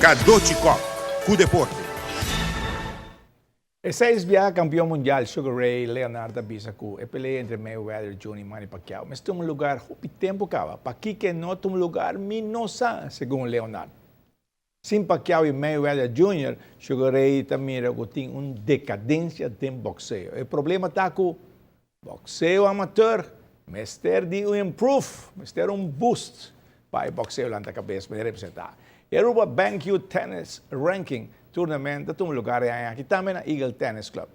Cadochi Kock, cu deporte. E seis biaha campeon mundial Sugar Ray Leonard a bisa cu e pelea entre Mayweather Jr. y Manny Pacquiao mester tuma lugar hopi tempo caba. Pakico e no a tuma lugar mi no sa, segun Leonard. Sin Pacquiao y Mayweather Jr., Sugar Ray ta mira cu tin un decadencia den boxeo. E problema ta cu boxeo amateur mester di un improve, mester un boost pa e boxeo lanta cabes pa representa. E Aruba Bank Youth Tennis Ranking Tournament ta tuma lugar aki tambe na Eagle Tennis Club.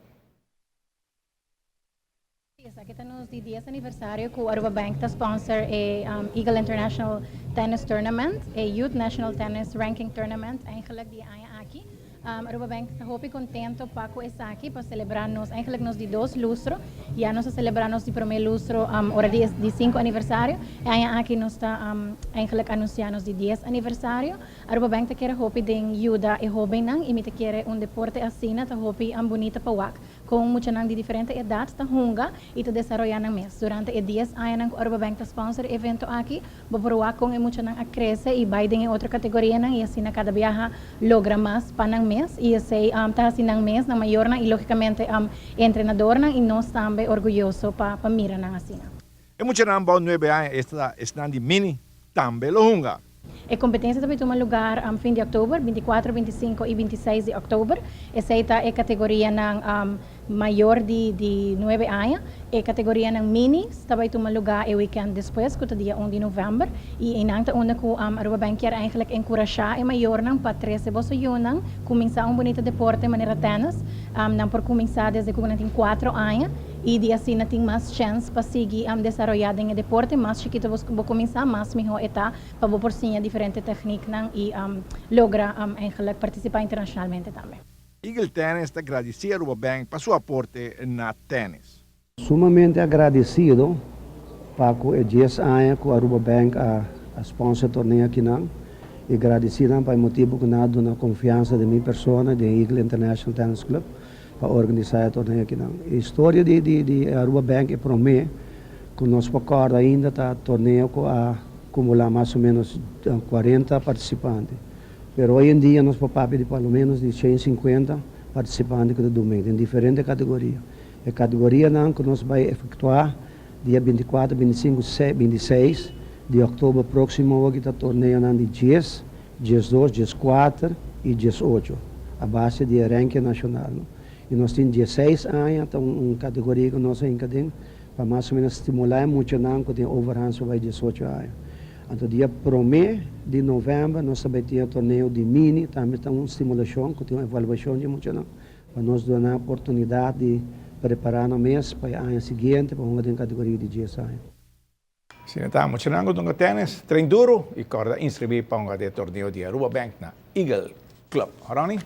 Esaki ta nos di 10 aniversario cu Aruba Bank ta sponsor e Eagle International Tennis Tournament, e Youth National Tennis Ranking Tournament, eigenlijk di aña aki. Aruba Bank ta hopi contento pa cu esaki, pa celebra nos, eigenlijk nos di dos lustro. Ya nos a celebra nos di prome lustro ora di 5 aniversario. E aña aki nos ta eigenlijk anuncia nos di 10 aniversario. Aruba Bank ta kere hopi den yuda e hobennan y mi ta kere un deporte asina ta hopi bunita pa wak. Cu muchanan di diferente edad ta hunga y ta desaroya nan mes. Durante e 10 aña cu Aruba Bank ta sponsor evento aki, bo por wak con e muchanan a crece y bay den otro categorianan y asina cada biaha logra mas pa nan mes y esey ta asina nan mes, nan mayornan y logicamente entrenadornan y nos tambe orguyoso pa mira nan asina. E muchanan bou 9 aña, esta esnan di mini, tambe lo hunga. E competencia tambe ta tuma lugar fin di october, 24, 25 y 26 di october. Esey ta e categorianan mayor di 9 aña. E categorianan mini tambe ta tuma lugar e weekend despues, cu ta dia 1 di november. Y einan ta unda cu Aruba Bank kier eigenlijk encurasha e mayornan pa trece boso yiunan cuminsa un bunita deporte manera tennis. Nan por cuminsa desde cu nan tin 4 aña y di asina tin mas chance pa sigui desaroya den deporte. Mas chikito bo cuminsa, mas miho e ta pa bo por siña diferente tecnicanan y logra eigenlijk participa internacionalmente tambe. Eagle Tennis ta gradici Aruba Bank pa su aporte na tennis. Sumamente agradecido pa e 10 aña cu Aruba Bank a sponsor torneo akinan y agradecido pa e motibo cu nan a duna confiansa den mi persona, di Eagle International Tennis Club, pa organisa e torneo akinan. E historia di Aruba Bank e prome cu nos por corda ainda ta torneo cu a acumula mas o menos 40 participante. Pero hoy en dia nos por papia di por lo menos di 150 participante cu ta den diferente categoria. E categorianan cu nos ta bay efectua dia 24, 25, 26 di october proximo aki ta torneo di 10, 12, 14 y 18, a base di ranking nacional. No? Y nos tin 16 aña, anto un categoria cu nos a tin pa mas o menos stimula muchanan cu tin overhand sobre 18 aña. Anto, dia 1 di november, nos tambe tin torneo di mini, tambe tin un stimulacion, cu tin un evaluacion di muchanan, pa nos duna oportunidad di prepara nan mes pa e aña siguiente, pa un categoria di 10 aña. Si, ta muchanan cu tennis, train duro y corda inscribi pa un torneo di Aruba Bank na Eagle Club. Ronnie?